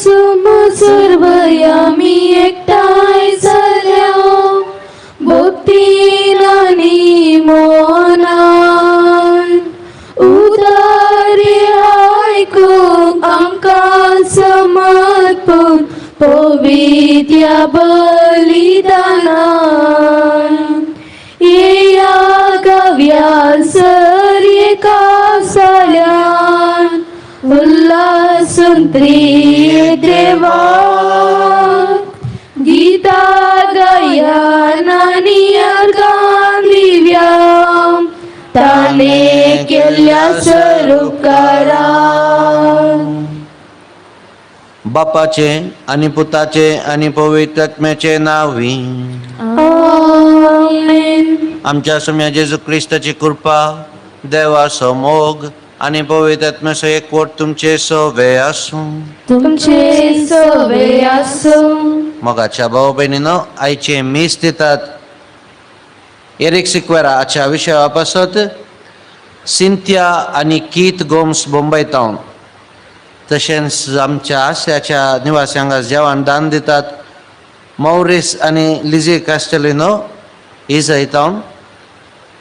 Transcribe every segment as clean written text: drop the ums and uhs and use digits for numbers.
समसर्वयामी एकठांय जाल्या भक्तीन आनी मोनान उदारी आयकूंक आमकां समर्पण पवित्या बलिदानान येया गव्या सर एका जाल्यान उल्हासून त्रिदेवा गीता गायन आनी अर्गां दिव्या ताणें केल्ल्या सरुपकारान. बापाचे आनी पुताचे आनी पवित्र आत्म्याचे नांवी. आमेन. आमच्या सोम्या जेजू क्रिस्ताची कृपा, देवाचो मोग आनी पवित्र आत्म्याचो एकवट तुमचे सवे आसूं. तुमचे सवे आसूं. मोगाच्या भाव भयणीनो, आयचे मीस दितात एरिक सिक्वेरा हाच्या विशया पासत सिंथिया आनी कीत गोम्स बोंबय तावन, तशेंच आमच्या आस्याच्या निवास्यांक जेवण दान दितात मौरीस आनी लिजी कास्टेलिनो इजयतावन,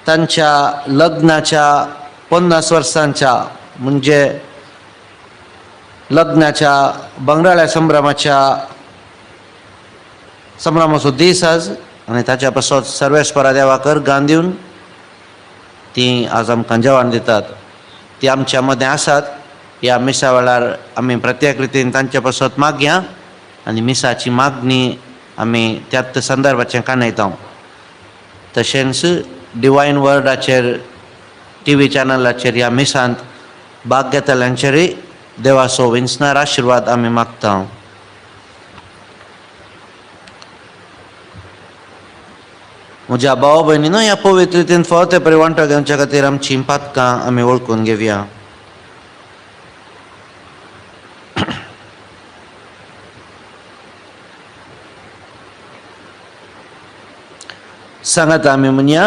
तांच्या लग्नाच्या 50 वर्सांच्या म्हणजे लग्नाच्या बंगराळ्या संभ्रमाच्या संभ्रमाचो दीस आज आनी ताच्या पासत सर्वेस्परा देवाक गान दिवन ती आज आमकां जेवण दितात. ती आमच्या मदें आसात. ह्या मिसा वेळार आमी प्रत्येक रितीन तांचे पासत मागया आनी मिसाची मागणी आमी त्याच संदर्भाचें कानयता. तशेंच डिवायन वर्डाचेर टीव्ही चॅनलाचेर ह्या मिसांत भाग घेतल्यांचेरूय देवाचो विंचणार आशिर्वाद आमी मागता. म्हज्या भाव भयणीनो, ह्या पवित्र रितीन फावो ते परी वांटो घेवच्या खातीर आमचीं पातकां आमी वळखून घेवया. सांगात आमी म्हणया,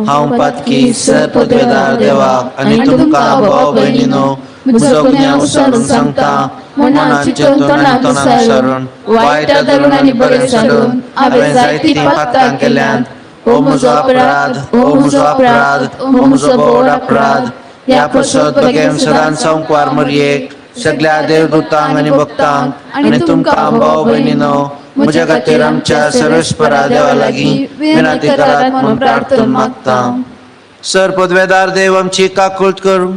हांव पातकी सर्पद्वेदार देवा आनी तुमकां भाव भयणीनो म्हजो गुन्यांव सारून सांगता, मनान चिंतून आनी तोंडान सारून, वायट धरून आनी बरें सारून हांवें जायतीं पातकां केल्यांत. ओ म्हजो अपराध, ओ म्हजो अपराध, ओ म्हजो बोड अपराध. ह्या पासत बगेन सदांच संकवार मरयेक, सगळ्या देवदूतांक आनी भक्तांक आनी तुमकां भाव भयणीनो म्हज्या खातीर आमच्या सर्वेस्परा देवा लागीं विनंती करात म्हूण प्रार्थना मागता. सर पदवेदार देव आमची काकूळट करूं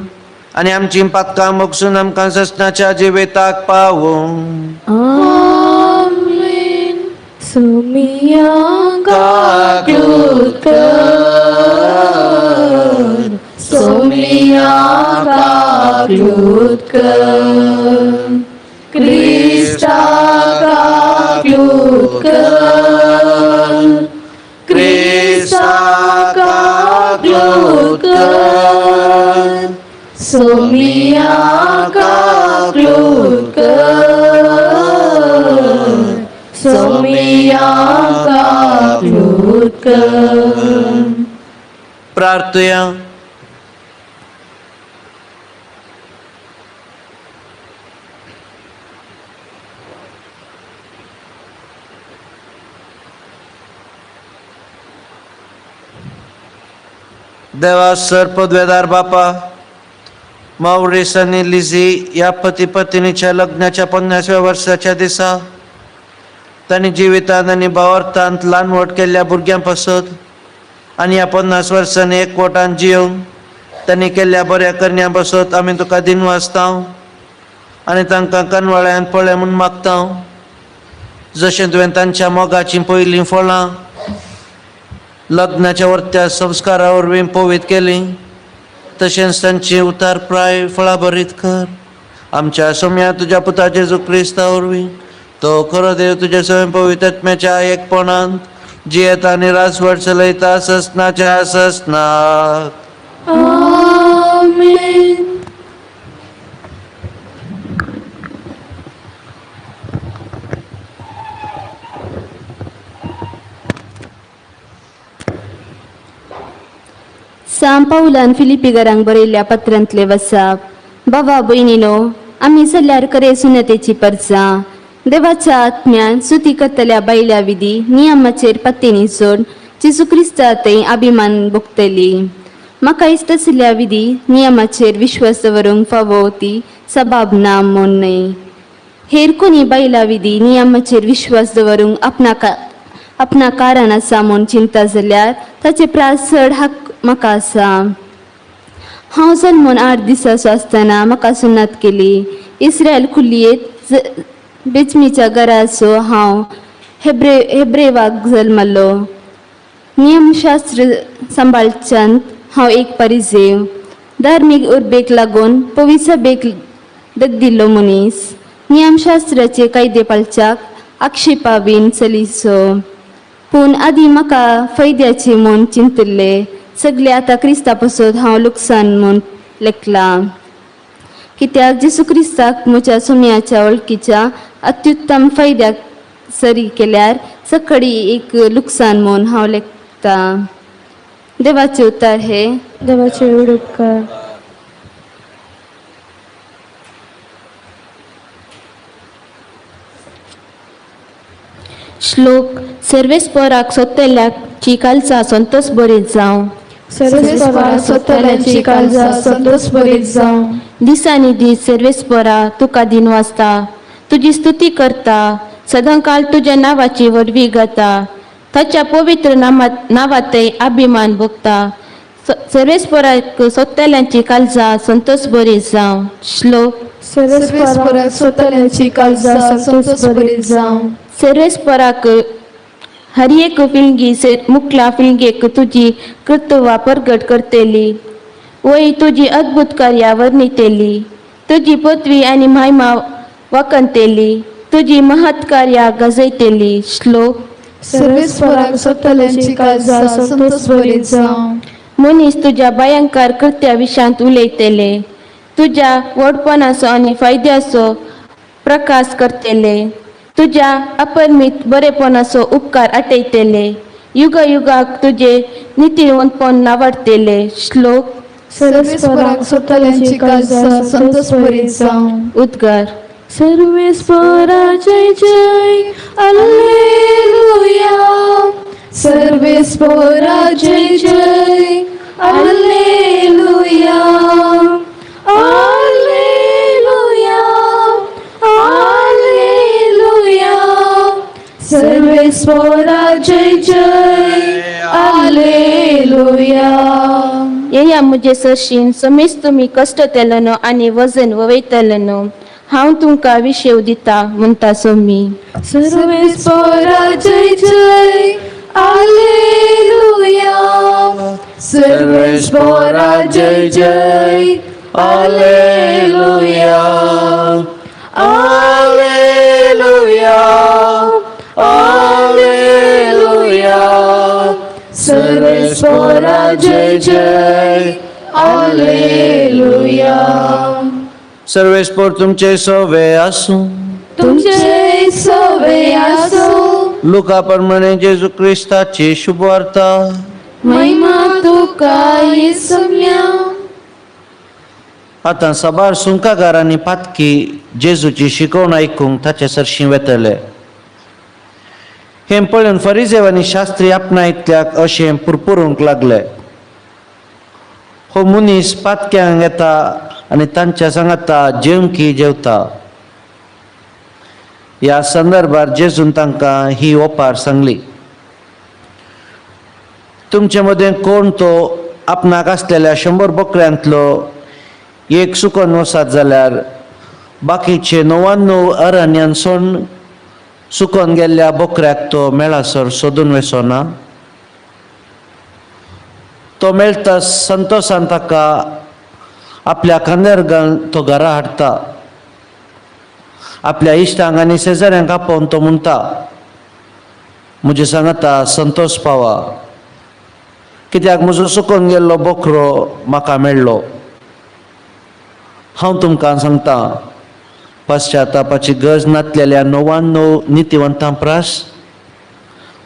आनी आमची पातकां मोगसून आमकां ससनाच्या जिविताक पावूं. आमेन. सोमिया काकूट कर, सोमिया काकूट कर, क्रिस्ता काकूट कर, क्रिस्ता काकूट कर, सोमिया काकूट कर, सोमिया काकूट कर. प्रार्थया. देवा सर्पद्वेदार बापा, मावरीस आनी लिझी ह्या पती पत्नीच्या लग्नाच्या 50व्या वर्साच्या दिसा तांणी जिवितांत आनी भावार्थांत ल्हान व्हड केल्ल्या भुरग्यां पासत आनी ह्या 50 वर्सांनी एकवटान जियोवन तांणी केल्ल्या बऱ्या करण्यां पासत आमी तुका दिनवासता आनी तांकां कनवाळ्यान पळय म्हूण मागता. जशें तुवें तांच्या मोगाचीं पयलीं फळां लग्नाच्या वर्त्या संस्कारा वरवीं पवीत केलीं, तशेंच तांची उतार प्राय फळां भरीत कर. आमच्या सोम्या तुज्या पुता जेजू क्रिस्ता वरवीं, तो खरो देव तुज्या स्वयं पवित्र आत्म्याच्या एकपणांत जियेता आनी राजवट चलयता ससनाच्या ससनाक. आमेन. सांव पावलान फिलिपीगरांक बरयल्ल्या पत्रांतले वसाप. बाबा भयणीनो, आमी सल्ल्यार करे सुनतेची परसां. देवाच्या आत्म्यान सुती करतल्या बायल्या विधी नियमाचेर पत्तेनी सोड जेजू क्रिस्ता थंय अभिमान भोगतली. म्हाका इश्ट आशिल्ल्या विधी नियमाचेर विश्वास दवरूंक फावो ती सबाब ना म्हूण न्हय. हेर कोणी बायलां विधी नियमाचेर विश्वास दवरूंक आपणा कारण आसा म्हूण चिंता जाल्यार ताचे प्रास चड हक म्हाका आसा. हांव जल्मून 8 दिसाचो आसतना म्हाका सुन्नात केली. इस्रायल कुल्लियेंत बेचमीच्या घराचो हांव हेब्रेवाक जल्मलो. नियमशास्त्र सांबाळच्यांत हांव एक परिजेव. धार्मीक उर्बेक लागून पवित्र दगदिल्लो मनीस. नियमशास्त्राचे कायदे पाळच्याक आक्षेपा बीन चलीचो. पूण आदी म्हाका फायद्याचे म्हूण चिंतिल्ले सगळे आतां क्रिस्ता पासत हांव लुकसाण म्हूण लेखलां. कित्याक जेसू क्रिस्ताक म्हज्या सोम्याच्या वळखीच्या अत्युत्तम फायद्याक सरी केल्यार सकळी एक लुकसाण म्हूण हांव लेखतां. देवाचे उतार हे. देवाचे उपकार. श्लोक सर्वेस्पराक सोत्तेल्याची कालचा संतोष बरीत जावं. सर्वेस्परा सोत्तल्याची काळजा संतोष भरीत जावं. दिसांनी दीस सर्वेस्परा तुका दिनवासता, तुजी स्तुती करता, सदांकाल तुज्या नांवाची व्हडवी गाता, ताच्या पवित्र नांवातय अभिमान भोगता. सर्वेस्पराक सोत्तेल्यांची कालजा संतोष बरीत जावं. श्लोक सर्वेस्परा सोत्तल्याची काळजा संतोष भरीत जावं. सर्वेस्पराक हर एक फिलगी मुकला फिलगेक तुजी कृत्वा परगट करतली, वय तुजी अद्भुत कार्या वर्णितेली, तुजी पृथ्वी आनी महिमा वखणतेली, तुजी महत् कार्या गजयतेली. श्लोक सर्वेस्पराक सोत्तल्याची काळजा संतोष भरीत जावं. मनीस तुज्या भयंकर कृत्या विशांत उलयतले, तुज्या व्हडपणाचो आनी फायद्याचो प्रकाश करतले, तुज्या अपरमीत बरेपणाचो उपकार आटयतले, युगा युगाक तुजे नितीवंतपण नावाडतले. श्लोक सर्वेस्पराक सोत्तल्याची काळजा संतोष भरीत जावं. उद्गार. सर्वेस्परा जय जय अल्लेलुया. सर्वेस्परा जय जय अल्लेलुया. अल्लेलुया अल्लेलुया. सर्वेस्परा जय जय अल्लेलुया. येया म्हजे सरशीन समेज तुमी कश्ट तेलनो आनी वजन ववयतलनो, हांव तुमकां विशेव दिता म्हणटा सोमी. सर्वेस्परा जय जय अल्लेलुया. सर्वेस्परा जय जय Alleluia, Alleluia, Alleluia. सर्वेस्परा जय जय अल्लेलुया. सर्वेस्पोर तुमचे सवे आसूं. तुमचे सवे आसो. लुका प्रमाणे जेजू क्रिस्ताची शुभवार्ता. महिमा तुका येसम्या. आतां साबार सुंकागार आनी पातकी जेजूची शिकवण आयकूंक ताचे सरशीं वेतले. हें पळोवन फरिजेव आनी शास्त्री आपणायतल्याक अशें पुरपुरूंक लागले, हो मनीस पातक्यांक येता आनी तांच्या सांगाता जेवंकी जेवता. ह्या संदर्भार जेजून तांकां ही ओपार सांगली, तुमचे मदें कोण तो आपणाक आसलेल्या 100 बोकड्यांतलो एक सुकोन वसात जाल्यार बाकीचे 99 अरण्यान सोन सुकोन गेल्ल्या बोकऱ्याक तो मेळासर सोदून वेसो ना. तो मेळटा संतोशान ताका आपल्या खांद्यार घालून तो घरा हाडटा. आपल्या इश्टांक आनी शेजाऱ्यांक आपोवन तो म्हणटा, म्हजे सांगाता संतोष पावा, कित्याक म्हजो सुकोन गेल्लो बोकरो म्हाका मेळ्ळो. हांव तुमकां सांगता, पश्चातापाची गरज नातलेल्या 99 नितीवंतां प्रास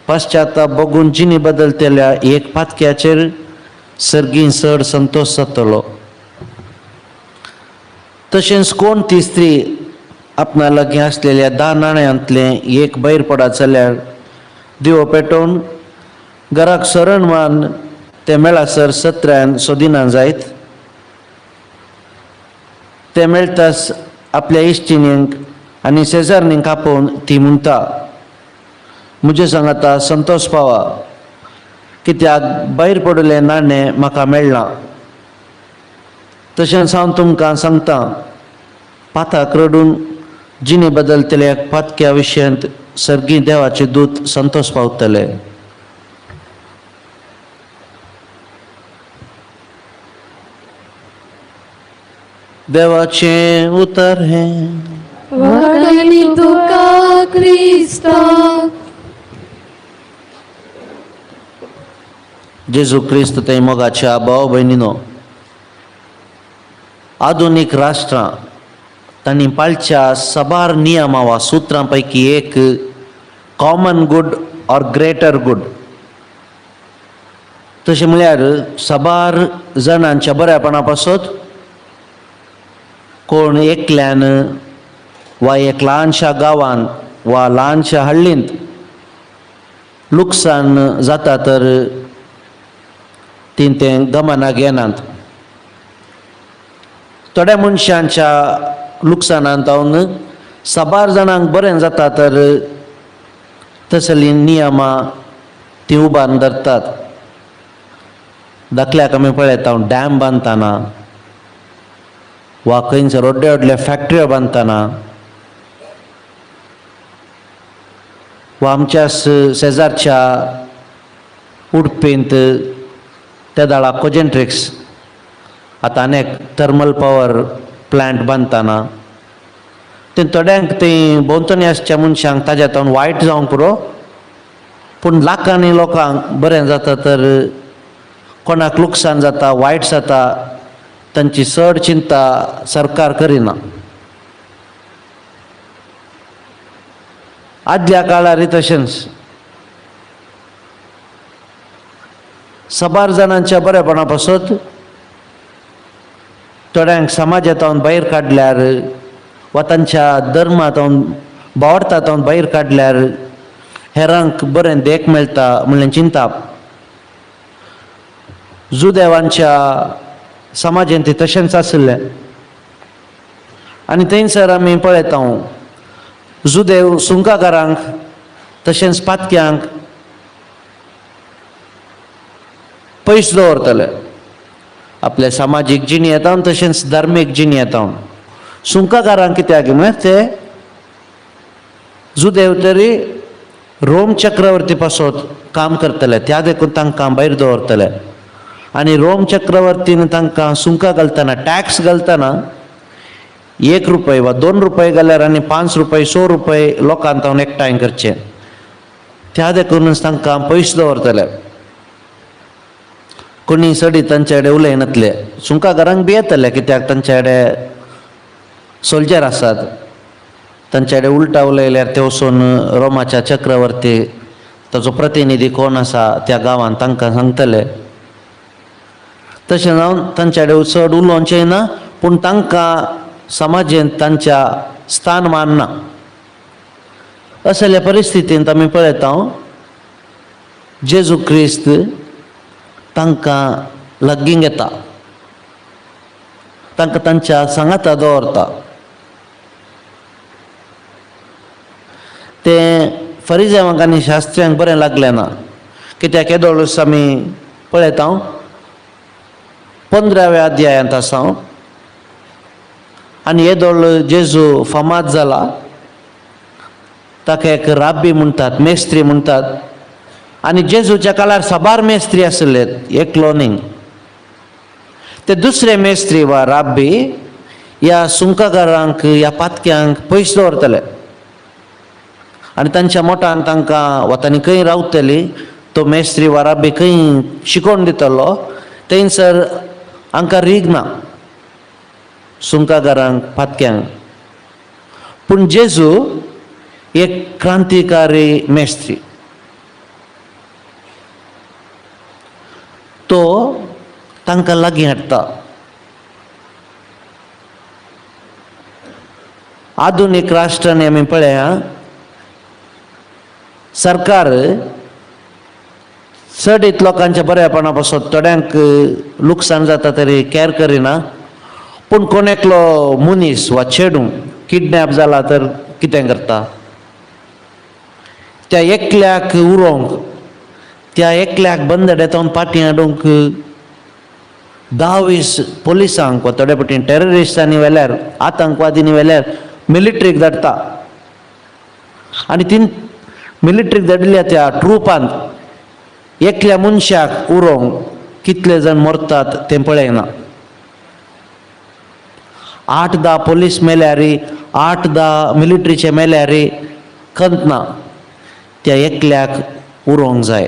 पश्चाताप बगून जिणी बदलतेल्या एक पातक्याचेर सर्गीं चड संतोश जातलो. तशेंच कोण ती स्त्री आपणा लागीं आसलेल्या 10 नाण्यांतलें एक भायर पडत जाल्यार दिवो पेटोवन घराक सरण मान तें मेळासर सत्र्यान सोदिना जायत. तें मेळटाच आपल्या इश्टिणींक आनी शेजारणींक आपोवन ती म्हणटा, म्हजे सांगाता संतोष पावा, कित्याक भायर पडिल्लें नाणें म्हाका मेळ्ळां. तशेंच हांव तुमकां सांगता, पाताक रडून जिणे बदलतल्या पातक्या विशयांत सर्गी देवाचे दूत संतोष पावतले. देवाचें उतर हें. वाडनी तुका क्रिस्ता. जेजू क्रिस्त ते मोगाच्या भाव भयणीनो, आधुनीक राष्ट्रां तांणी पाळच्या साबार नियमां वा सुत्रां पैकी एक common good or greater good. तशें म्हळ्यार साबार जाणांच्या बऱ्यापणा पासत कोण एकल्यान वा एक ल्हानशा गांवांत वा ल्हानशा हळ्ळींत लुकसाण जाता तर तीं तें गमनाक येनात. थोड्या मनशांच्या लुकसाणांत जावन साबार जाणांक बरें जाता तर तसलीं नियमां ती उबारून धरतात. धाकल्याक आमी पळयता, डॅम बांदतना वा खंयसर व्हडले व्हडले फॅक्टऱ्यो बांदतना वा आमच्या शेजारच्या उडपींत त्या दाळा कोजेंट्रिक्स आतां अनेक थर्मल पावर प्लांट बांदतना ते थोड्यांक ती भोंवतणी आसच्या मनशांक ताज्या तावन वायट जावंक पुरो, पूण लाखांनी लोकांक बरें जाता तर कोणाक लुकसाण जाता, वायट जाता, तांची चड चिंता सरकार करिना. आदल्या काळार तशेंच साबार जाणांच्या बरेपणा पासत थोड्यांक समाजांत भायर काडल्यार वा तांच्या धर्मांत भावार्थांत भायर काडल्यार हेरांक बरें देख मेळटा म्हणलें चिंता. जुदेवांच्या समाजांत तें तशेंच आशिल्लें आनी थंयसर आमी पळयता जुदेव सुंकाकारांक तशेंच पातक्यांक पयस दवरतले आपल्या समाजीक जिणेंत तशेंच धार्मीक जिणेंत. सुंकाकारांक कित्याक म्हळ्यार ते जुदेव तरी रोम चक्रवर्ती पासत काम करतले, त्या देखून तांकां भायर दवरतले. आनी रोम चक्रवर्तीन तांकां सुंकां घालतना, टॅक्स घालतना 1 रुपये वा 2 रुपये घाल्यार आनी 5 रुपये 100 रुपये लोकांक तावन एकठांय करचे, त्या देखूनच तांकां पयस दवरतले. कोणी सडी तांचे कडेन उलयनातले, सुंकाकारांक भियेतले कित्याक तांचे कडेन सोल्जर आसात, तांचे कडेन उल्टा उलयल्यार ते वचून रोमाच्या चक्रवर्ती ताचो प्रतिनिधी कोण आसा त्या गांवांत तांकां सांगतले. तशें जावन तांचे कडेन चड उलोवचें ना, पूण तांकां समाजेंत तांच्या स्थान मान ना. असल्या परिस्थितींत आमी पळयता जेजू क्रिस्त तांकां लागीं घेता, तांकां तांच्या सांगाता दवरता. तें फरिजेवांक आनी शास्त्र्यांक बरें लागलें ना, कित्याक येदोळूच आमी पळयता 15व्या अध्यायांत आसा आनी येदोळ जेजू फामाद जाला, ताका एक राब्बी म्हणटात, मेस्त्री म्हणटात. आनी जेजूच्या काळार साबार मेस्त्री आशिल्ले, एकलो न्ही. ते दुसरे मेस्त्री वा राब्बी ह्या सुंकाकारांक ह्या पातक्यांक पयस दवरतले आनी तांच्या मोटान तांकां वा तांणी खंय रावतली तो मेस्त्री वा राब्बी खंय शिकोवन दितलो थंयसर हांकां रीग ना सुंकाकारांक पातक्यांक. पूण जेजू एक क्रांतिकारी मेस्त्री, तो तांकां लागीं हाडटा. आधुनीक राष्ट्रांनी आमी पळया, सरकार चडीत लोकांच्या बऱ्यापणा पासत थोड्यांक लुकसाण जाता तरी कॅर करिना, पूण कोण एकलो मनीस वा चेडूं किडनॅप जाला तर कितें करता? त्या एकल्याक उरोवंक, त्या एकल्याक बंदड्यातून पाटी हाडूंक 10-20 पोलिसांक वा थोडे पटी टेररिस्टांनी व्हेल्यार, आतंकवादींनी व्हेल्यार मिलिट्रीक धाडटा आनी तीन मिलिट्रीक धाडिल्ल्या त्या ट्रुपांत एकल्या मनशाक उरोवंक कितले जाण मरतात तें पळयना. 8-10 पोलीस मेल्यार, 8-10 मिलिट्रीचे मेल्यार खंत ना, त्या एकल्याक उरोवंक जाय.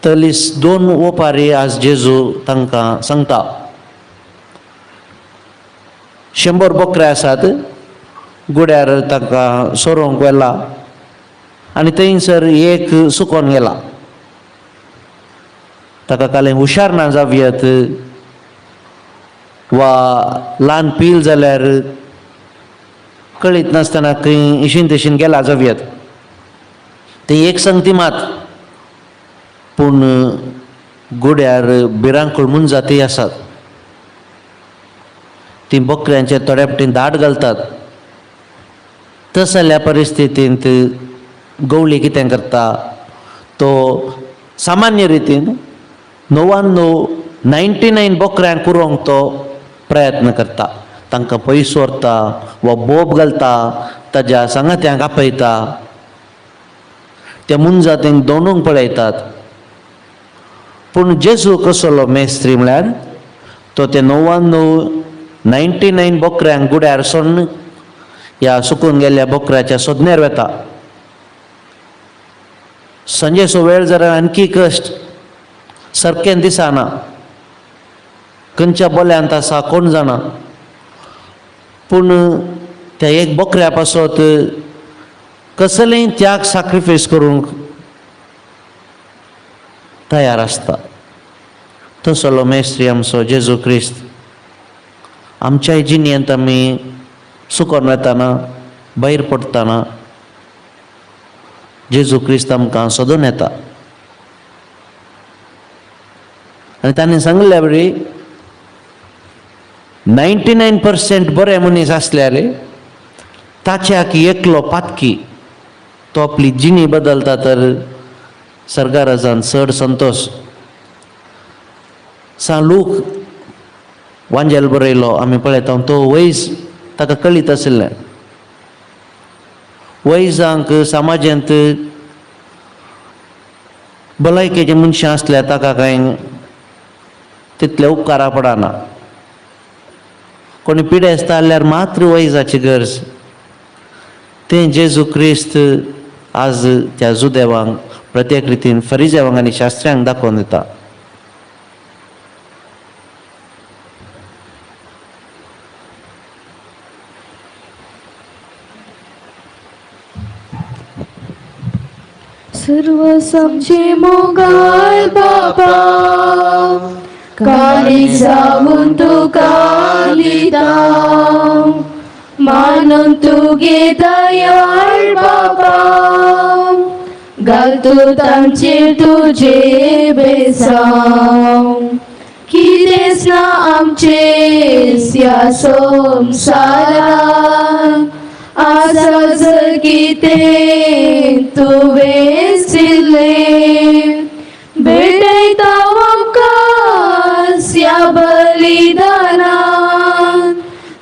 तलीस दोन ओपारी आज जेजू तांकां सांगता. 100 बोकरे आसात, गुड्यार तांकां सोरोवंक व्हेला आनी थंयसर एक सुकोन गेला. ताका कालें हुशार ना जावयत वा ल्हान पील जाल्यार कळीत नासतना खंय इशीन तशीन गेला जावयत. ती एक संगती मात, पूण गुड्यार भिरांकूळ मनजाती आसात, ती बकऱ्यांचे थोड्या फावटी दाट घालतात. तसल्या परिस्थितींत गवळी कितें करता? तो सामान्य रितीन 99 बोकऱ्यांक पुरोवंक तो प्रयत्न करता. तांकां पयस व्हरता वा बोब घालता, ताज्या सांगात्यांक आपयता, त्या मनजातींक दोनूंक पळयतात. पूण जेजू कसलो मेस्त्री म्हळ्यार तो ते 99 बोकऱ्यांक गुड्यार सोडून ह्या सुकून गेल्ल्या बोकऱ्याच्या सोदण्यार वता. संजेचो वेळ जाल्यार आणखी कश्ट, सारकें दिसना, खंयच्या बोल्यांत आसा कोण जाणा. पूण त्या एक बोकऱ्या पासत कसलेय त्याग साक्रिफायस करूंक तयार आसता. तसलो मेस्त्री आमचो जेजू क्रिस्त. आमच्याय जिणेंत आमी सुकोन वतना, भायर पडटना जेजू क्रिस्त आमकां सोदून येता. आनी ताणें सांगल्या बरी 99% बरे मनीस आसल्यार ताच्याक एकलो पातकी तो आपली जिणी बदलता तर सरकाराजान चड संतोश. सा लूक वांजेल बरयलो आमी पळयता, तो वयस ताका कळीत आशिल्लें. वैजांक समाजांत भलायकेचे मनशां आसल्यार ताका कांय तितले उपकारा पडना. कोणी पिडेस्त जाल्यार मात्र वैजाची गरज. तें जेजू क्रिस्त आज त्या जुदेवांक प्रत्येक रितीन फरिजेवांक आनी शास्त्र्यांक दाखोवन दिता. सर्व समचे मोगाळ बाबा, काळी जावन तुका दिता, मानून तुगे दयाळ बाबा, घालतू तांचेर तुजे बेसांव. कितेंच ना आमचें ह्या संवसारांत, आसा जर कितें तुवें दिल्लें, भेटयता आमकां ह्या बलिदानान,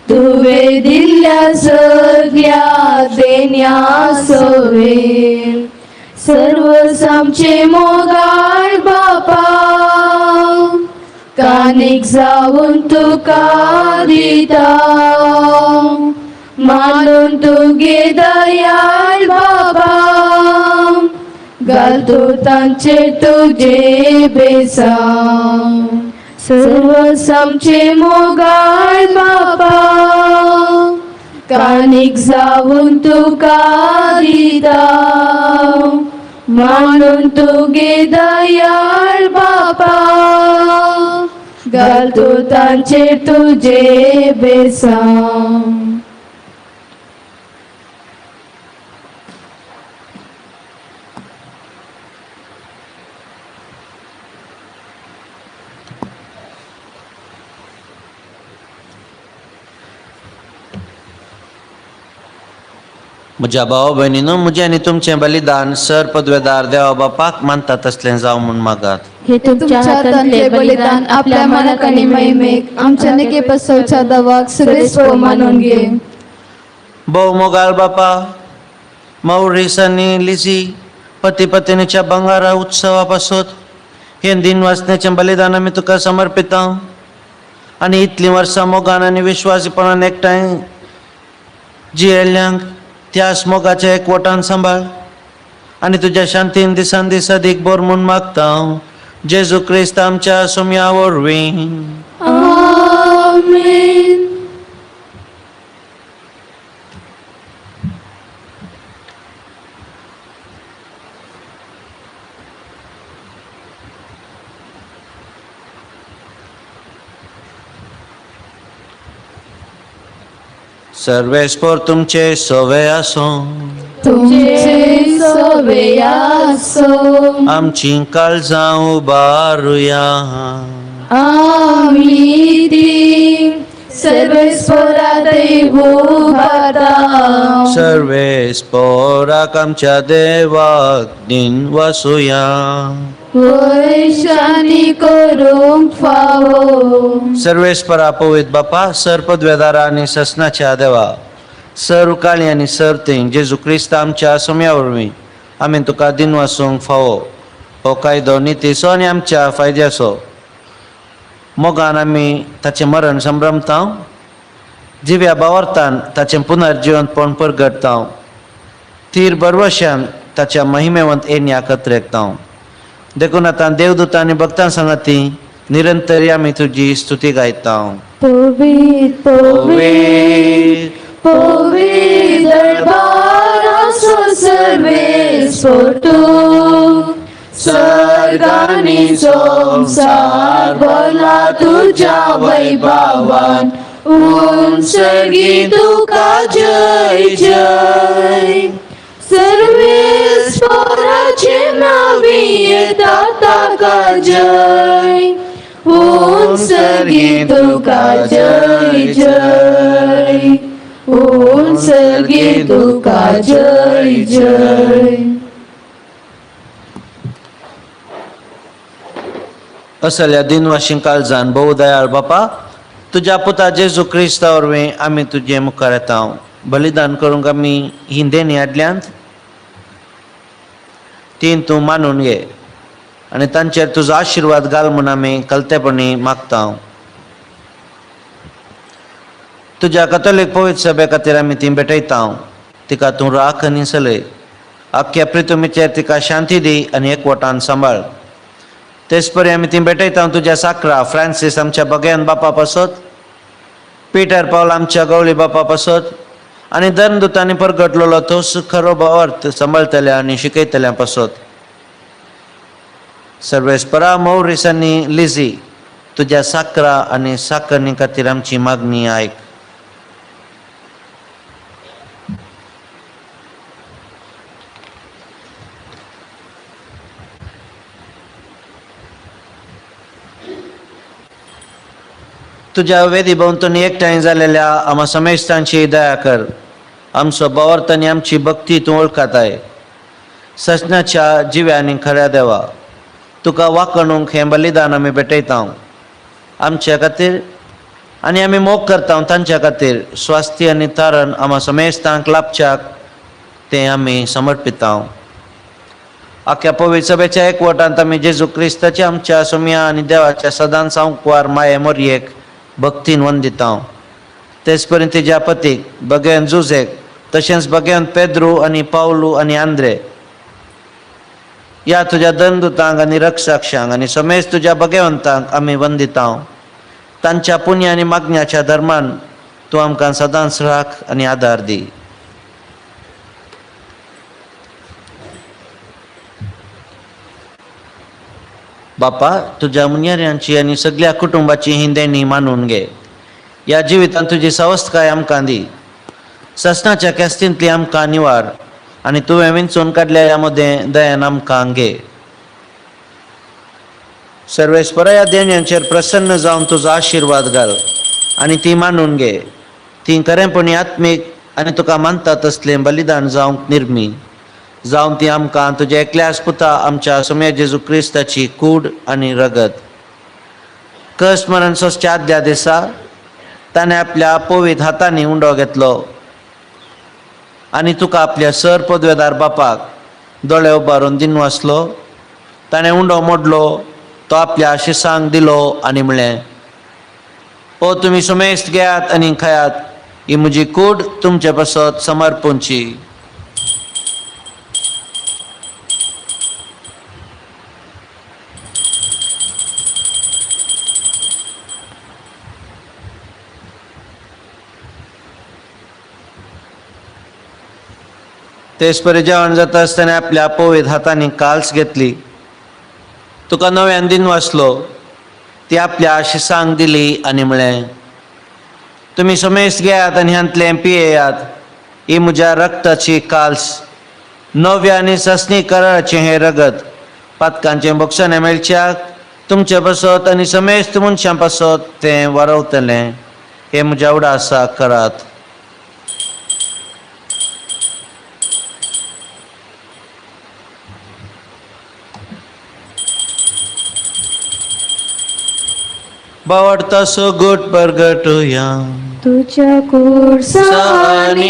तुवें दिल्ल्या सगळ्या देण्या सवें. सर्व आमचे मोगाळ बापा, कानीक जावन तुका दिता, मानून तुगे दयाळ बाबा, घालतो तांचेर तुजे बेसांव. सर्व आमचे मोगाळ बाबा, कानीक जावन तुका दिता, मानून तुगे दयाळ बाबा, घाल तूं तांचेर तुजें बेसांव. म्हज्या भाव भयणीनो, म्हजें आनी तुमचें बलिदान सर पदवेदार देवा बापाक मानता तसलें जावं म्हूण मागात. हे तुमच्या हातांतले बलिदान आपल्या मनाक आनी महिमेक आमच्या निके पसवच्या दवाक सुरेश मानून घे. भोव मोगाळ बापा, मौरीस आनी लिझी पती पत्नीच्या बंगारा उत्सवा पासत हें दिन वाचण्याचें बलिदान आमी तुका समर्पिता आनी इतलीं वर्सां मोगान आनी विश्वासीपणान एकठांय जियेल्ल्यांक त्याच मोगाच्या एकवटान सांबाळ आनी तुज्या शांतीन दिसान दीस अदीक बोर म्हूण मागता, जेजू क्रिस्त आमच्या सोम्या वरवीं. आमेन. सर्वेस्पोर तुमचे सवे आसूं. तुमचे सवे आसो. आमची काळजां उबारुया. आमी ती सर्वेस्परा देवू भाता. सर्वेस्पोराक आमच्या देवाक दिन वसुया. वैशानी करूंक फावो. सर्वेस्परा पवित बापा, सर पदवेदारा आनी ससनाच्या देवा, सर काळी आनी सर थंय जेजू क्रिस्त आमच्या सोम्या वरवीं आमी तुका दिन वासूंक फावो. हो कायदो नितीचो आनी आमच्या फायद्याचो. मोगान आमी ताचें मरण संभ्रमता, जिव्या बावरतान ताचें पुनर्जिवंतपण परगटता, थीर बरवशान ताच्या महिमेवंत येण्याक अत्रेकता. देखून आतां देवदूतां आनी भक्तां सांगाती निरंतर आमी तुजी स्तुती गायता. पवित पवित पवित दरबारासो सर्वेस्पोर तूं, सर्गांनी संवसार भरला तुज्या वैभवान, उंचगी तुका जय जय. सर्वेस्पोराचे नावी येता ताका जय, उंचगी तुका जय जय, उंचगी तुका जय जय. असल्या दिनवाशीं काळजान भोव दयाळ बापा, तुज्या पुता जेजू क्रिस्ता वरवीं आमी तुजे मुखार येता. बलिदान करूंक आमी ही देणी हाडल्यांत तीन तूं मानून घे आनी तांचेर तुजो आशिर्वाद घाल म्हूण आमी कलतेपणी मागता. तुज्या कथोलीक पवित्र सभे खातीर आमी ती भेटयता. तिका तूं राख आनी चलय. आख्ख्या प्रितुमीचेर तिका शांती दी आनी एकवटान सांबाळ. तेच परी आमी ती भेटयता तुज्या साकरा फ्रांसीस आमच्या बगयान बापा पासत, पिटर पावल आमच्या गवळी बापा पासत आनी धर्मदुतांनी परगटलेलो तोच खरो भावार्थ सांबाळटल्या आनी शिकयतल्या पासत. सर्वेस्परा मौरीस आनी लिझी तुज्या साकरा आनी साकरणी खातीर आमची मागणी आयक. तुज्या वेदी भोंवतणी एकठांय जालेल्या आमा समेस्तांची दया कर. आमचो भावार्थ आनी आमची भक्ती तूं वळखताय. सजनाच्या जिव्या आनी खऱ्या देवा, तुका वाकणूंक हें बलिदान आमी भेटयता. आमच्या खातीर आनी आमी मोग करता तांच्या खातीर स्वास्थ्य आनी तारण आमा समेस्तांक लाभच्याक तें आमी समर्पिता. आख्या पवित्र सभेच्या एकवटांत आमी जेजू क्रिस्ताच्या आमच्या सोम्या आनी देवाच्या सदांच सांकवार माये मोरयेक भक्तीन वंदिता. तेच परी तिज्या पतीक बगेन जुझेक, तशेंच बगेन पेद्रू आनी पावलू आनी आंद्रे ह्या तुज्या दंदुतांक आनी रक्षाक्षांक आनी समेज तुज्या भगवंतांक आमी वंदिता. तांच्या पुण्य आनी मागण्याच्या धर्मान तूं आमकां सदांच राख आनी आदार दी. बापा, तुज्या मुन्याऱ्यांची आनी सगळ्या कुटुंबाची ही देणी मानून घे. ह्या जिवितांत तुजी सवस्तकाय आमकां दी. ससनाच्या केस्तींतली आमकां निवार आनी तुवें विंचून काडल्या ह्या मदें दयान आमकां घे. सर्वेस्परा ह्या देण्यांचेर प्रसन्न जावन तुजो आशिर्वाद घाल आनी ती मानून घे. ती खरेंपणी आत्मीक आनी तुका मानता तसलें बलिदान जावंक निर्मी जावन ती आमकां तुज्या एकल्याच पुता आमच्या सोम्या जेजू क्रिस्ताची कूड आनी रगत. कश्ट मरण सोंसच्या आदल्या दिसा ताणें आपल्या पवीत हातांनी उंडो घेतलो आनी तुका आपल्या सर पदवेदार बापाक दोळे उबारून दिनवासलो. ताणें उंडो मोडलो, तो आपल्या शिसांक दिलो आनी म्हणलें, ओ तुमी सुमेस्त घेयात आनी खायात, ही म्हजी कूड तुमचे पासत समर्पूंची. तेच परी जेवण जाता आसतना आपल्या पवीत हातांनी काल्स घेतली, तुका नव्यान दिन वाचलो, ती आपल्या शिसांक दिली आनी म्हणलें, तुमी समेस्त घेयात आनी ह्यांतलें पियेयात, ही म्हज्या रक्ताची काल्स, नव्या आनी ससनी कराराचें हें रगत पातकांचें भोगसणें मेळच्याक तुमचे पासत आनी समेस्त मनशां पासत तें वारवतलें. हें म्हज्या उडासा करात. बावडता गुट परगटुया तुझ्या कुर्सानी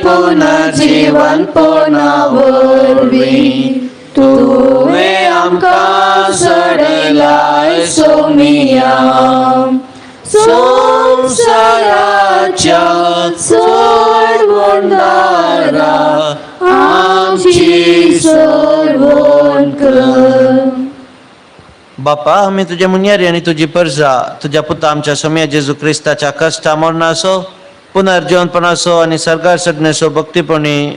पुनर्जीवनपणा वरवीं तुवें आमकां सोडयलाय सोमिया, संवसाराच्या सोडवणदारा आमची सोडवण कर. बापा, आमी तुजे मुन्यारी आनी तुजी परजा तुज्या पुता आमच्या सोम्या जेजू क्रिस्ताच्या कश्टा मरणाचो पुनर्जीवनपणाचो आनी सरकार सगण्याचो भक्तीपणी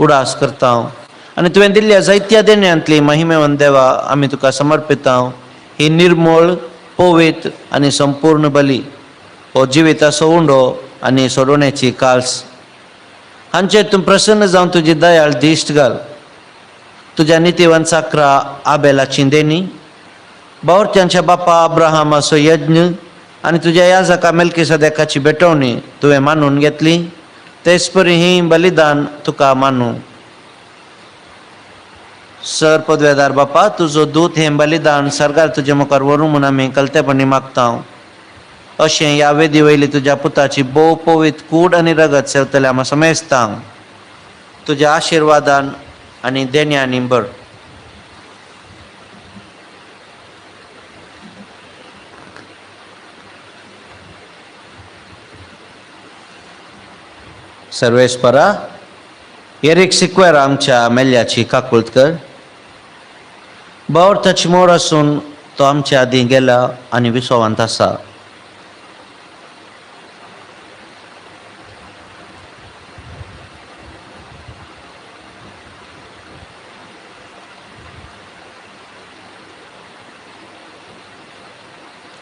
उडास करता आनी तुवें दिल्ल्या जायत्या देण्यांतली महिमेवन देवा आमी तुका समर्पिता ही निर्मूळ पवित्र आनी संपूर्ण बली हो जिविताचो उंडो आनी सोडवण्याची काल्स हांचेर तूं प्रसन्न जावन तुजी दयाळ दिश्ट घाल. तुज्या नितीवन साकरा आबेलाची देणी, बावरत्यांच्या बापा अब्राहमाचो यज्ञ आनी तुज्या याजका मेलकी सदेकाची भेटवणी तुवें मानून घेतली, तेच परी ही बलिदान तुका मानू. सर पदवेदार बापा, तुजो दूत हें बलिदान सरकार तुजे मुखार व्हरूं म्हूण आमी कलतेपणी मागता. अशें ह्या वेदी वयली तुज्या पुताची भोव पवित्र कूड आनी रगत सेवतले आमा समेस्तांक तुज्या आशिर्वादान आनी देण्यांनी भर. सर्वेस्परा, एरीक सिक्वेर आमच्या मेल्ल्याची काकूळत कर. बावरताची मोर आसून तो आमच्या आदीं गेला आनी विसवांत आसा.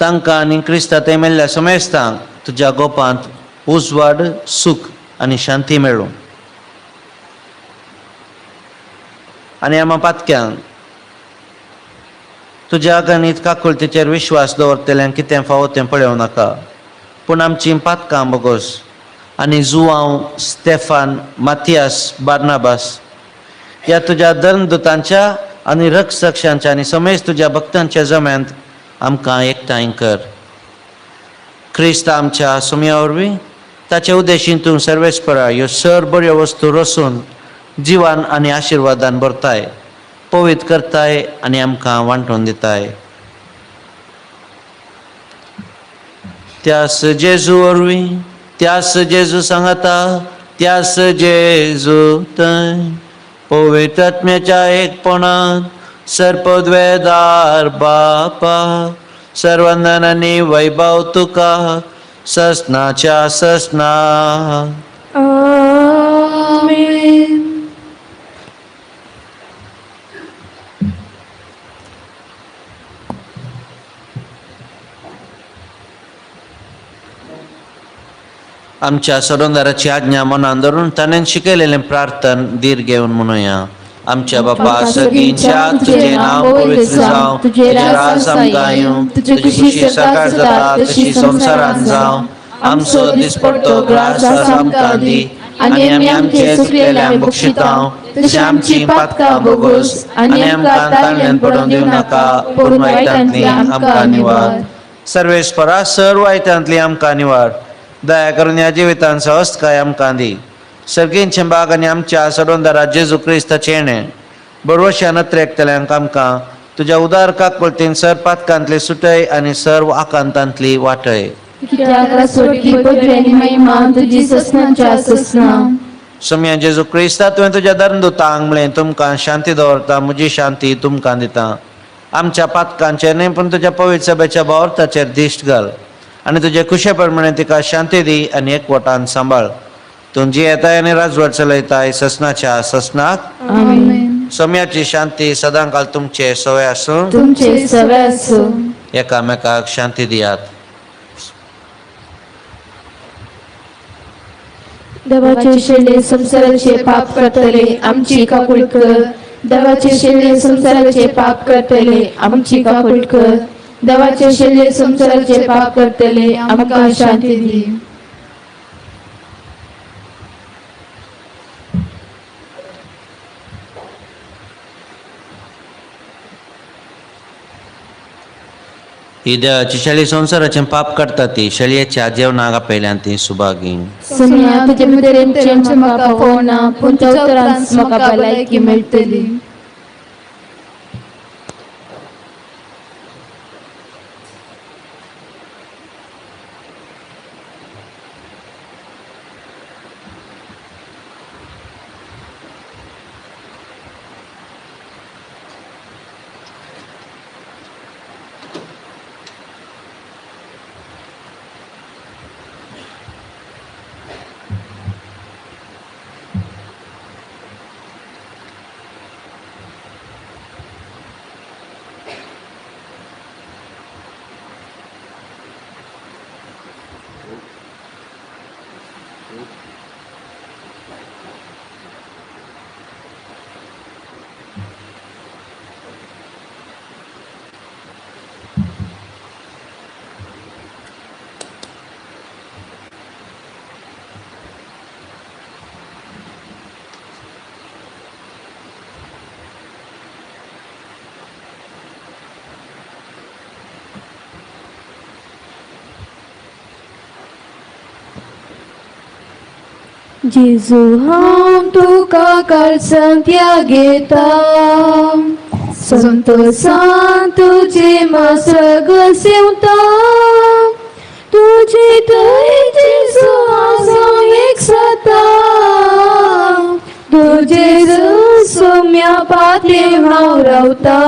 तांकां आनी क्रिस्ता थंय मेल्ल्या समेस्तांक तुज्या गोपांत उजवाड, सूख आनी शांती मेळूं. आनी आमा पातक्यांक तुज्या गणीत काकुळतीचेर विश्वास दवरतल्यांक कितें फावो तें पळोवं नाका, पूण आमचीं पातकां बोगोस आनी जुवांव, स्टेफान, माथियास, बार्नाबास ह्या तुज्या धर्मदूतांच्या आनी रक्षक्षांच्या आनी समेज तुज्या भक्तांच्या जम्यांत आमकां एकठांय कर. क्रिस्त आमच्या सुमया वरवीं ताचे उद्देशीन तूं सर्वेस्परा ह्यो सर बऱ्यो वस्तू रसून जिवान आनी आशिर्वादान भरताय, पवित्र करताय आनी आमकां वांटून दिताय. त्यास जेजू वरवीं, त्यास जेजू सांगता, त्यास जेजू थंय पवित्र आत्म्याच्या एकपणान सर्पद्वेदार बापा सर्वंदन आनी वैभव तुका ससनाच्या ससना. आमेन. आमच्या सरोंदाराची आज्ञा मनान धरून ताणें शिकयलेलें प्रार्थन धीर घेवन म्हणुया. आमच्या बापा सगळींच्या तुजें नांव पवित्र जावं, तुजें राज आमकां येवं, तुजी खुशी साकार जाता तशी संवसारांत जावं. आमचो दिसपडतो ग्रास आज आमकां दी आनी आमी आमचे चुकलेल्यांक बक्षितां तशें आमची पातकां बोगोस आनी आमकां ताळ्यान पडोवन दिवं नाका, पूण वायटांतली आमकां निवार. सर्वेस्परा सर्व वायटांतली आमकां निवार. दया करून ह्या जिवितान सहजकाय आमकां दी. सर्गींचे बाग आनी आमच्या सरोंदारा जेजू क्रिस्ताचें येणें बरवश्या नत्रेकतल्यांक आमकां तुज्या उदार काकुळतीन सर पातकांतली सुटय आनी सर्व आकांतांतली वाटय. कित्याक रासवटली पदवी आनी महिमा तुजी ससनाच्या ससना. सोम्या जेजू क्रिस्ता, तुवें तुज्या धर्मदुतांक म्हळें, तुमकां शांती दवरता, म्हजी शांती तुमकां दिता. आमच्या पातकांचेर न्हय पूण तुज्या पवित्र सभेच्या भावार्थाचेर दिश्ट घाल आनी तुजे खुशे प्रमाणे तिका शांती दी आनी एकवटान सांबाळ. तूं जियेताय आनी राजवट चलयताय ससनाच्या ससनाक. आमेन. सोम्याची शांती सदांकाल तुमचे सवय आसूं. तुमचे सवे आसूं. एकामेकाक शांती दियात. देवाचे शेले संसाराचे पाप करतले आमची काकूळ कर. देवाचे शेले संसाराचे पाप करतले आमची काकूळ कर. देवाचे शेले संसाराचे पाप करतले आमकां शांती दी. ही देवाची शेळी संवसाराचें पाप काडटा ती शेळयेच्या जेवणाक आपयल्यान ती सुभागी. सोनिया, तुजे मित्रेंचे म्हाका फोना, पूण तुज्या उतरान म्हाका भलायकी मेळटली. जेजू हांव तुका काळजांत घेता, संतोषान तुजे मासग सेवता, तुजे थंय जेजू हांव एक सता, तुजे सोम्या पाते हांव रावता.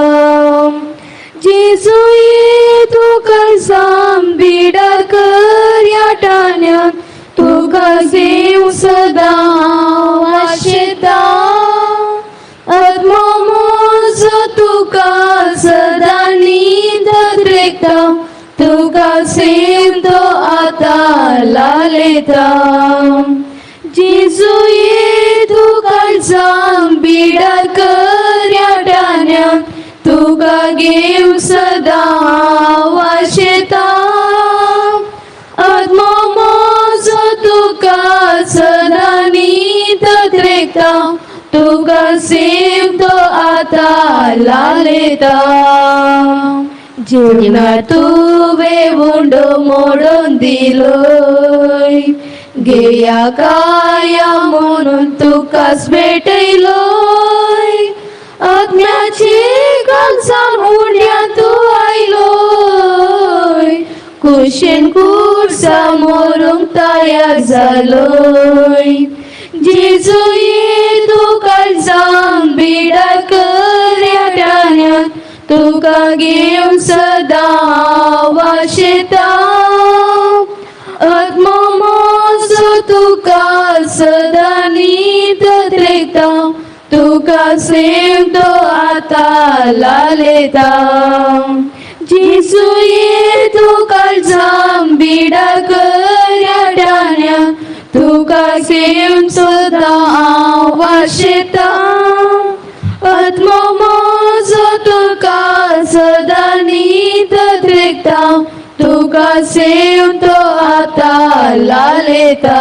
जेजू ये तूं काळजान बिडार कर ह्या टाण्यान, तुका घेवं सदां आशेता, आत्मो म्हजो तुका सदां न्हीद रेखता, तुका सेम तो आतां लालयता. जेजू ये तूं काळजान बिडार कर ह्या टाण्यान, तुका घेवं सदां आशेता, आत्मो म्हजो तुका सदां न्हीद रेखता, तुका सेम तो आतां लालयता. जेवणार तुवें उंडो मोडून दिलोय, घेया काया म्हणून तुकाच भेटयलोय, आत्म्याचे काळजान उंड्या तूं आयलोय, कुशेन कुर्सा मोरूंक तयार जालोय. जेजू ये तूं काळजान बिडार कर ह्या टाण्यान, तुका घेवन सदां वाशेता, आत्मो म्हजो तुका सदां न्हीद रेखता, तुका सेम तो आतां लालयता. जेजू ये तूं काळजां बिडा करया डाण्या तुका घेवन सदां हांव वाशेतां आत्मो म्हजो तुका सदां न्हीद त्रेकता तुका सेवन तो आतां लालेता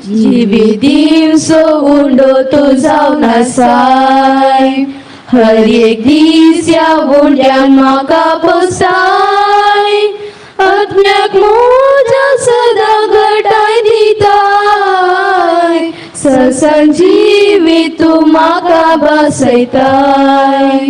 जिविदीम सो उंडो तूं जावन आसाय हर एक दीस ह्या उंड्यान म्हाका पोसाय आत्म्याक म्हज्या सदां घटाय दिताय ससंजीवी तूं म्हाका बसयताय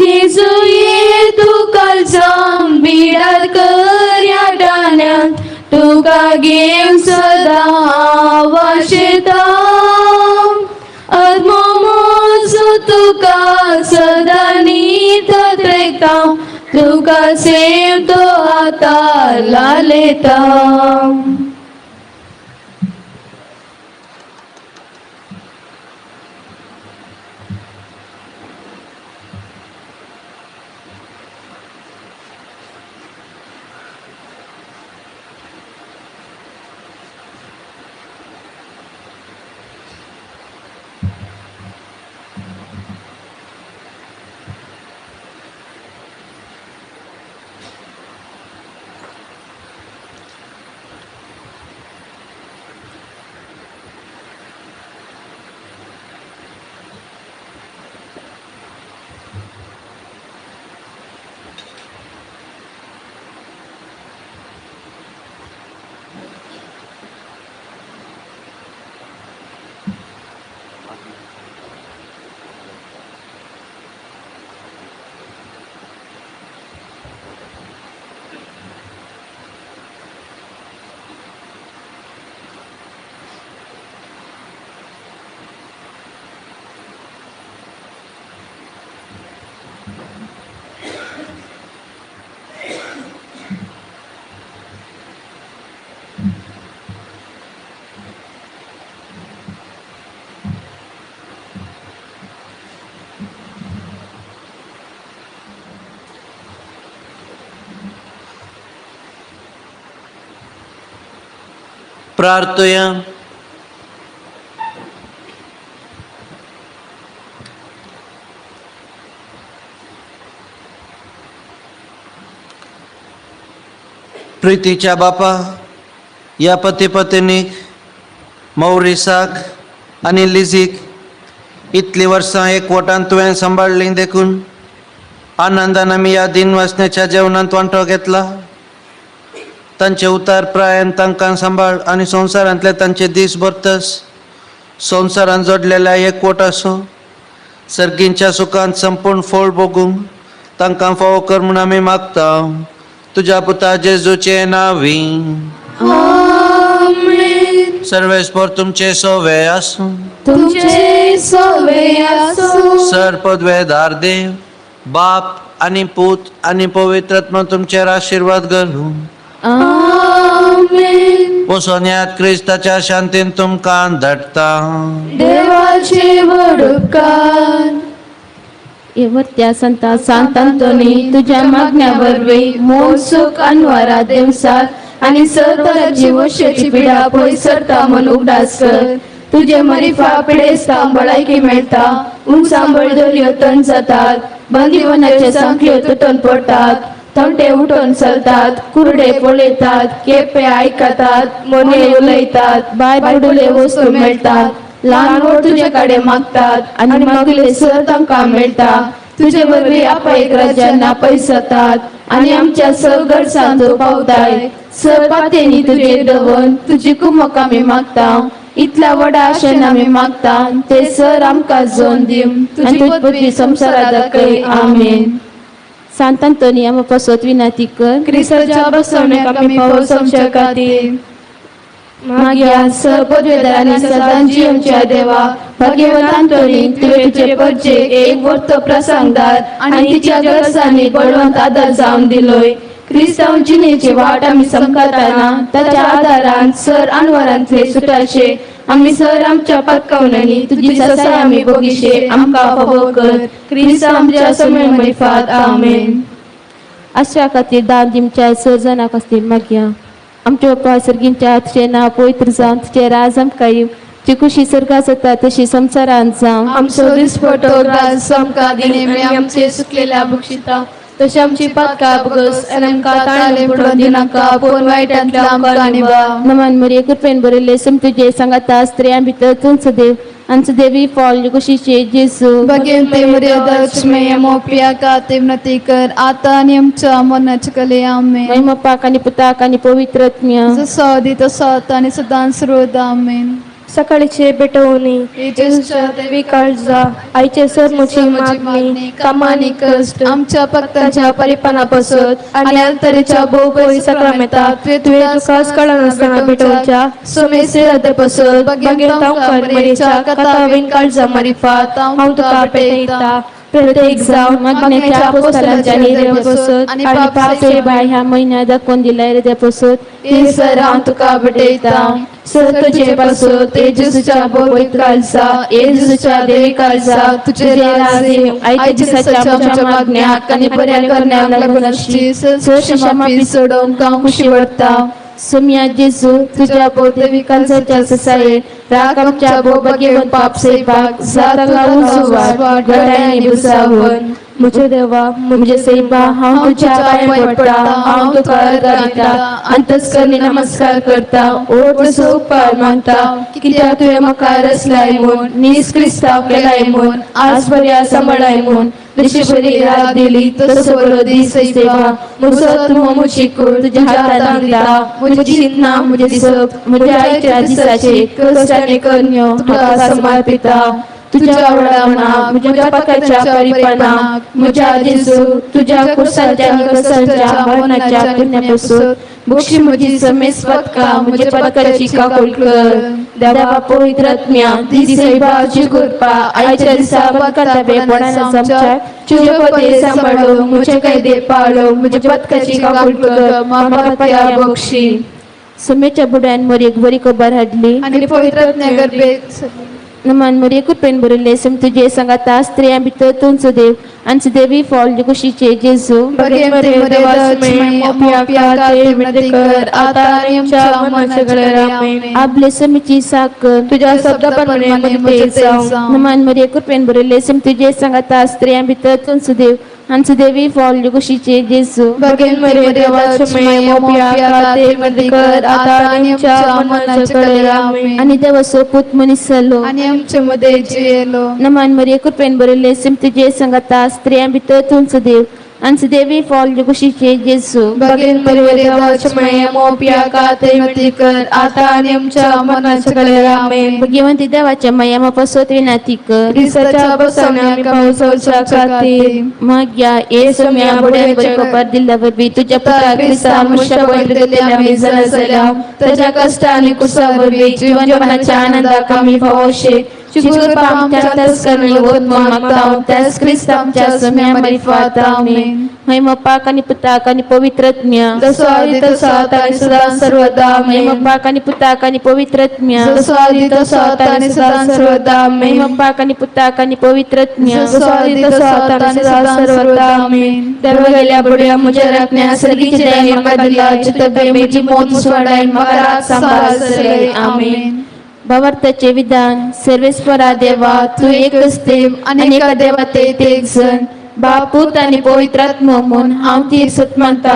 जेजू ये तूं काळजां बिडार करया डाण्यांत तुका घेवन सदां हांव वाशेतां आत्मो म्हजो तुका सदां न्हीद त्रेकता तुका सेव तो आतां लालेता. प्रार्थया. प्रितीच्या बापा ह्या पती पत्नीक मौरिसाक आनी लिजीक इतलीं वर्सां एकवटान तुवें सांबाळ्ळीं देखून आनंदान आमी ह्या दिनवासनेच्या जेवणांत वांटो घेतला. तांचे उतार प्रायन तांकां सांबाळ आनी संवसारांतले तांचे दीस भरतस संवसारान जोडलेल्या एकवट आसूं सर्गींच्या सुखांत संपूर्ण फळ भोगूंक तांकां फावो कर म्हूण आमी मागता तुज्या पुता जेजूचे नांवी. आमेन. सर्वेस्पर तुमचे सोवे आसूं. तुमचे सोवे आसूं. सर पदवेदार देव बाप आनी पूत आनी पवित्रात्मा तुमचेर आशिर्वाद घालूं. आमेन. वसोन येयात क्रिस्ताच्या शांतीन तुमकां धाडटा. देवाचे व्हड उपकार. एवरत्या संता सांत अंतोनी तुझ्या मागण्या वरवीं मोग सुख अनवारा देवसार आनी सरतराची वशेची पिडा पयस सरता म्हूण उगडास कर. तुजे मरिफा पिडेस्तांक भलायकी मेळटा, उंच दर्यो तण जातात, बंदीवनाचे सांखळ्यो तुटून पडटात, थंडे उठून चलतात, कुरडे पळयतात, केपे आयकतात, मोने उलयतात, बाय बुडुले वस्तू मेळटात, ल्हान व्हड तुजे कडेन मागतात आनी मागले सर तांकां मेळटा. तुजे वरवीं आपायक राज्यांना पयसतात आनी आमच्या सगळचांत तूं पावताय. सर पातेनी तुजेर दवर तुजी कुमक आमी मागता. इतल्या व्हडा आशेन आमी मागता ते सर आमकां जोन दिव तुजी पदवी संवसारात दाखय. आमेन. सांत अंतोनी आमकां पासत विनंती कर. क्रिस्ताच्या बसवण्याक आमी पावोवच्या खातीर. मागया सर पदवेदारांनी सदां जियेवच्या देवा भाग्यवंत अंतोनी तुवें तुजे परजेक एक वर्तो प्रसंगदार आनी तिच्या गरजांनी बळवंत आदार जावन दिलोय. क्रिस्तांव जिणेची वाट आमी समकताना ताच्या आदारान सर अनवरांतले सुटाशे आमी सर आमच्या पत्कवनांनी तुजी ससाय आमी बोगिशे आमकां फावो कर. क्रिस्तांव आमच्या समेळ मरिफात. आमेन. आशा खातीर दान दिवच्या सर खातीर मागया. आमच्या बापा सर्गींच्या तुजें नांव पवित्र जावं, तुजें राज आमकां येवं, तुजी खुशी स्वर्गात जाता तशी संवसारांत जावं. आमचो दिसपटो ग्रास आमकां दिने आमी आमचे सुकलेल्या बक्षिता तशें आमची पातकां बगस आनी आमकां ताणें पडोवन दिनाका पूण वायटांतल्या आमकां निभा. नमन मरिये, कृपेन भरिल्ले सम तुजे सांगाता, स्त्रियां भितर तूंच देव आनी देवी फॉल कुशीचे जेजू. भगवंते मर्यादा मोपिया का ते कर आता आणि आमच्या मरणाच्या कले. आमेन. महिमा पाक आणि पुताक आणि पवित्र आत्म्या. जसो आदी तसो आता आणि सदां सर्वदा. आमेन. सकाळीचे पेटवणी. जेजूच्या देवी काळजा आईचे सर म्हजी मागणी कामानी कश्ट आमच्या भक्तांच्या परिपाना पासत आणि तरेच्या भोवपळी सक्रामेंताक तुवें तुका कळनासतना पेटोवच्या सोमेश्वराते पासत भगवंता मरेच्या कथावीन काळजा मारिफात हांव तुका पेटयता. प्रत्येक जावन मागण्याच्या अपोस्तलांच्या हृदया पासत आणि पाप बाय ह्या म्हयन्या दाखोवन दिल्या हृदया पासत हे सर हांव तुका भेटयता. सर तुजे पासत जेजूच्या पवित्र काळजा, जेजूच्या देवी काळजा, तुझे राजे आयच्या दिसाच्या आमच्या मागण्याक आनी बऱ्या करण्याक लागून आसची सर माफी सोडोवन हांव खुशी वाडटा. सुम्या जेजू, तुझ्या भोवदेवी काळजाच्या ससाये राख आमच्या भोवभाग्यवंत पाप सैपाक जाता उजवाड गड्यांनी बुसावन. म्हज्या देवा, म्हजे सैबा, हांव तुज्या पांय पडटा, हांव तुका अर्घ दिता, अंतस्करणी नमस्कार करता, ओट उपकार मानता, कित्याक तुवें म्हाका रचलाय म्हूण, नीज क्रिस्तांव केलाय म्हूण, आज बऱ्या सांबाळाय म्हूण, जशी बरी रात दिली तसो बरो दीस सेवा. म्हजो आत्मो म्हजी कूड तुज्या हातांत दिता, म्हजी चिंतना, म्हजें दिसप, म्हज्या आयच्या दिसाचे कश्ट आनी करण्यो तुका समर्पिता. तुज्या वडा म्हणा म्हज्या पाकाच्या परिपानाक, म्हज्या जेजू तुज्या कुर्साच्या आनी कसांच्या मरणाच्या पुण्यापासून बक्षी म्हजी समेस पदकां, म्हज्या पदकाची काकूल कर. देवा पवित्र आत्म्या, ती सैबाची कृपा आयच्या दिसा पदकाता बेपणान आमच्या तुजे पदे सांबाळूंक, म्हजे कायदे पाळूंक, म्हज्या पदकाची काकूल कर, म्हाका पाया बक्षी. सुमेच्या बुड्यान मोरयेक बरी खबर हाडली. आनी पवित्र गर्भे. नमन मरिये, कृपेन भरिल्ले सम तुजे सांगाता, स्त्रियां भितर तूंच देव आनी देवी फॉल कुशीचे जेजू. भगवंते मर्यादा मोपिया का ते कर आता आणि आमच्या मरणाच्या कले. आमेन. आपले समीची साखर तुझ्या शब्दाप्रमाणे म्हजें ते जावं. नमन मरिये, कृपेन भरिल्ले सम तुजे सांगाता, स्त्रियां भितर तूंच देव आनी देवी फॉल कुशीचे जेजू. भगवंते मर्यादा मोपिया का ते कर आता आणि आमच्या मरणाच्या कले. आमेन. आणि देवाचो पूत मनीस जालो आणि आमच्या मध्ये जियेलो. नमन मरिये, कृपेन भरिल्ले सम तुजे सांगाता, स्त्रियां भितर तूंच देव आनी देवी फॉल कुशीचे जेजू. भगवंते मर्यादा मोपिया का ते कर आता आणि आमच्या मरणाच्या कले. आमेन. भगवंती देवाच्या माया मापासोत विनाती कर. क्रिस्ताच्या बसवण्या आमी पावसाच्या खातीर. माग्या ये सोम्या बुड्यान बरी खबर दिल्ल्या वरवीं तुज्या पुता क्रिस्ता मनशा वयर आमी जाणा जाल्या ताच्या कश्ट आनी कुसा वरवीं जीवनाच्या आनंदाक आमी फावोशे कृपा आमच्या अंतस्करणी ओत म्हूण मागता त्याच क्रिस्त आमच्या सोम्या मारिफात. आमेन. महिमा पाक आणि पुताक आणि पवित्र आत्म्या. जसो आदी तसो आता आणि सदा सर्वदा. महिमा आमेन. पाक आणि पुताक आणि पवित्र आत्म्या. जसो आदी तसो आता आणि सदा सर्वदा. महिमा आमेन. पाक आणि पुताक आणि पवित्र आत्म्या. जसो आदी तसो आता आणि सदा सर्वदा. आमेन. देवा गेल्या बुड्या म्हज्या राखण्या सर्गीचे दयेन म्हाका दिला जितबे म्हजी मोत सोडाय म्हाका रात सांबाळ सरे. आमेन. भावार्थाचे विधान. सर्वेस्परा देवा, तू एकच देव आणि एका देवा ते एक जण बाप, पूत आणि पवित्र आत्मो म्हूण हांव ती सत मानता.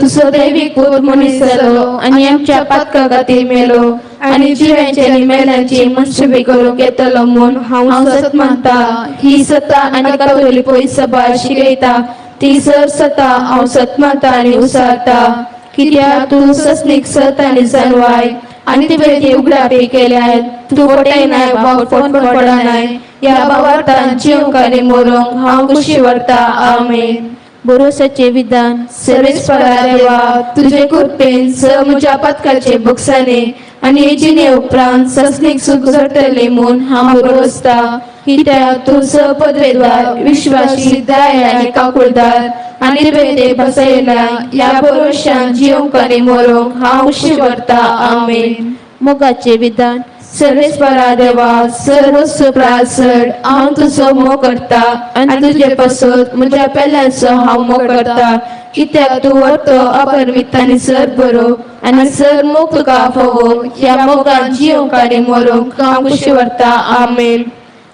तू सदैवी पूत मनीस जालो आणि आमच्या पातका खातीर मेलो आणि जिव्यांची आनी मेल्यांची मनसुबी करूंक येतलो म्हूण हांव सत मानता. ही सता आनी कातोली पय सभा शिकयता ती सर सता हांव सत मानता आनी उसारता, कित्याक तूं सस्नीक सत आनी जानवाय आनी तुवें ती उगडापी केल्याय. तूं फटयनाय वा फटोवन पडनाय. ह्या भावार्थान जिवंक आनी मरूंक हांव खुशी व्हरता. आमेन. भरोसाचे विधान. सर्वेस्परा देवा, तुजे कृपेन स म्हज्या पातकाचे बक्षाने आनी हे जिणे उपरांत सस्नीक सुख जोडटले म्हूण हांव भरवसता, कित्याक तूं स पदवेदार, विश्वासी, दयाळ आनी काकुळदार आनी तुवें ते बसयला. ह्या भरोशान जिवंक आनी मरूंक हांव खुशी व्हरता. आमेन. मोगाचे विधान. सर्वेस्परा देवा, सर्व सुप्रासड हांव तुजो मोग करता आनी तुजे पासत म्हज्या पेल्यांचो हांव मोग करता, कित्याक तूं व्हरतो अपरमीत आनी सर बरो आनी सर मोग तुका फावो. ह्या मोगान जिवंक आनी मरूंक हांव खुशी व्हरता. आमेन.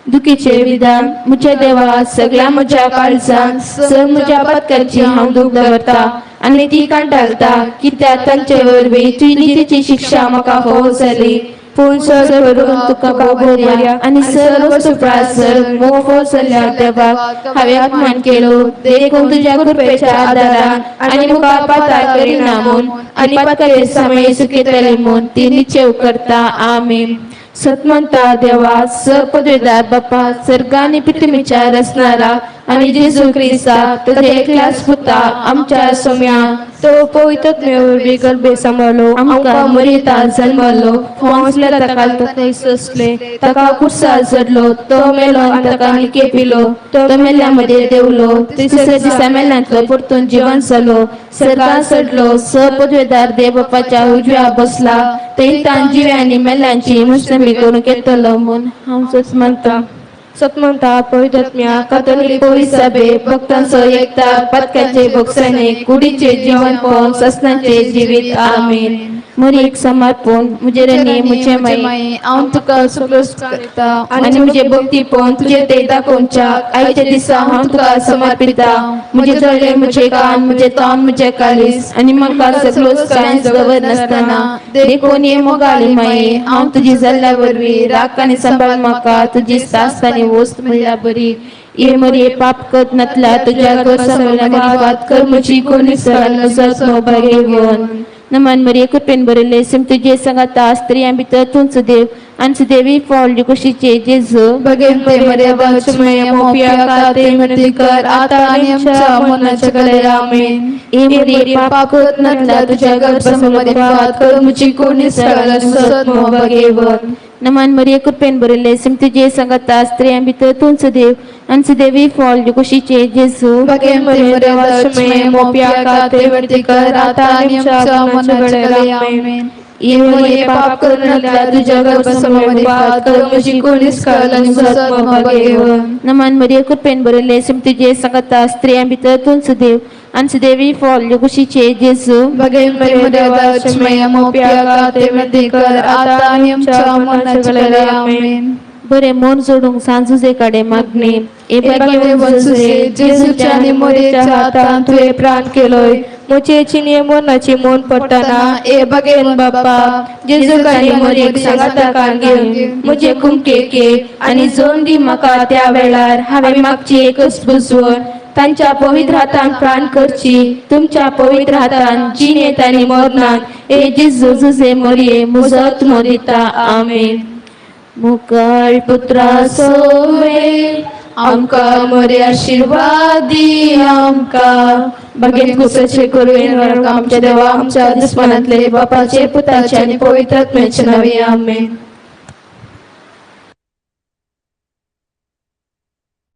दुखीचे विधान. म्हज्या देवा, सगळ्या म्हज्या काळजान सर म्हज्या पातकांची हांव दूख दवरता आनी ती कंटाळटा, कित्याक तांचे वरवीं तुजी नितीची शिक्षा म्हाका फावो जाली. पूण सर करून तुका बऱ्या आनी सर्व सुप्रासर मोग फावो जाल्ल्या देवाक हांवें अपमान केलो. देखून तुज्या कृपेच्या आदारान आनी मुखार पाताळ करिना म्हूण आनी पातकाचे समय सुकयतले म्हूण ती निश्चेव करता. आमेन. सतमंता देवा, सपदवेदार बापा, सर्ग आनी पृथ्वीच्या रचणारा आनी जेजू क्रिस्ता तुझ्या एकल्याच पुता आमच्या सोम्या, तो पवित्र वरवीं गर्भे सांबाळलो, आमकां मरिता जल्मलो, फांसल्या ताका थंय सोंसले, ताका कुर्सार चडलो, तो मेलो आनी ताका निकेपिलो, तो मेल्ल्या मदें देंवलो, तिसऱ्या दिसा मेल्यांतलो परतून जिवन जालो, सर्गात चडलो, स पदवेदार देव बापाच्या उजव्या बसला, थंय तान जिव्या आनी मेल्यांची मुसलमी करूंक येतलो म्हूण हांव सत मानता. सतमंता पवित्रात्म्या, कथोलिक पवित्र सभे, भक्तांचो एकता, पातकाचे भोगसणे, कुडीचे जीवनपण, ससनाचे जिवीत. आमेन. मोरी एक समर्पण. म्हजे रणी, म्हजे माई, हांव तुका सगळो करता आनी म्हजे भक्तीपण तुजे ते दाखोवच्या आयच्या दिसा हांव तुका समर्पिता. म्हजे दोळे, म्हजे कान, म्हजे तोंड, म्हजे कालीस आनी म्हाका सगळोच कांयच खबर नासतना, देखून हे मोगाली माई, हांव तुजी जाल्ल्या वरवीं राख आनी सांबाळ म्हाका तुजी सास्त आनी वस्त म्हणल्यार बरी. ये मरये, पाप करत नातल्या तुज्या घर सांबाळल्या कर म्हजी कोणी घेवन. नमन मरिये, कृपेन भरिल्ले, सिम तुजे सांगाता, स्त्रियां भितर तूंच सुदेव आनी सुदेवी फळ कुशीचे जेजू. बघेन ते मर्यादा मोपिया ते विनंती कर आता आणि आमच्या मरणाच्या कडे. आमेन. ए मरिये, पाप करत नातल्या तुझ्या गर्भसंबंधात कर म्हजी कोणी घेवन. नमन मरिये, कृपेन भरिल्ले, सिम तुजे सांगाता, स्त्रियां भितर तूंच सुदेव आनी सुदेवी फळ कुशीचे जेजू. बघेन ते मर्यादा मोपिया ते विनंती कर आता आणि आमच्या मरणाच्या कडे. आमेन. ए मरिये, पाप करून नातल्या तुझ्या गर्भसंबंधात कर म्हजी कोणीच घेवन. नमन मरिये, कृपेन भरिल्ले, सिम तुजे सांगाता, स्त्रियां भितर तूंच सुदेव आनी सुदेवी फळ कुशीचे जेजू. बघेन ते मर्यादा मोपिया ते विनंती कर आता आणि आमच्या मरणाच्या कडे. आमेन. बरे मन जोडूंक सांजुजे कडेन मागणी. ए भगवे सुसे, जेजूच्या आणि मोरेच्या हातान तुवें प्राण केलोय, म्हजे चिन्हे मरणाची मोन पडटना, ए बगेन बापा, जेजूक आनी मोरेक सांगाता कान घेवन म्हजे कुमकेके आनी जोन दी म्हाका त्या वेळार हांवें मागची एकच बुजवण, तांच्या पवित्र हातान प्राण करची तुमच्या पवित्र हातान जिणेंत आनी मरणान. ए जेजू, जुजे मोरये, म्हजो आत्मो दिता. आमेन. मुखाळ पुत्रा सोवे आमकां मोरे आशिर्वाद दी आमकां. बगेन कुसाचे करुयेन आमच्या देवा, आमच्या दुस्मानांतले, बापाचे, पुताचे आनी पवित्र आत्म्याचे नांवे. आमेन.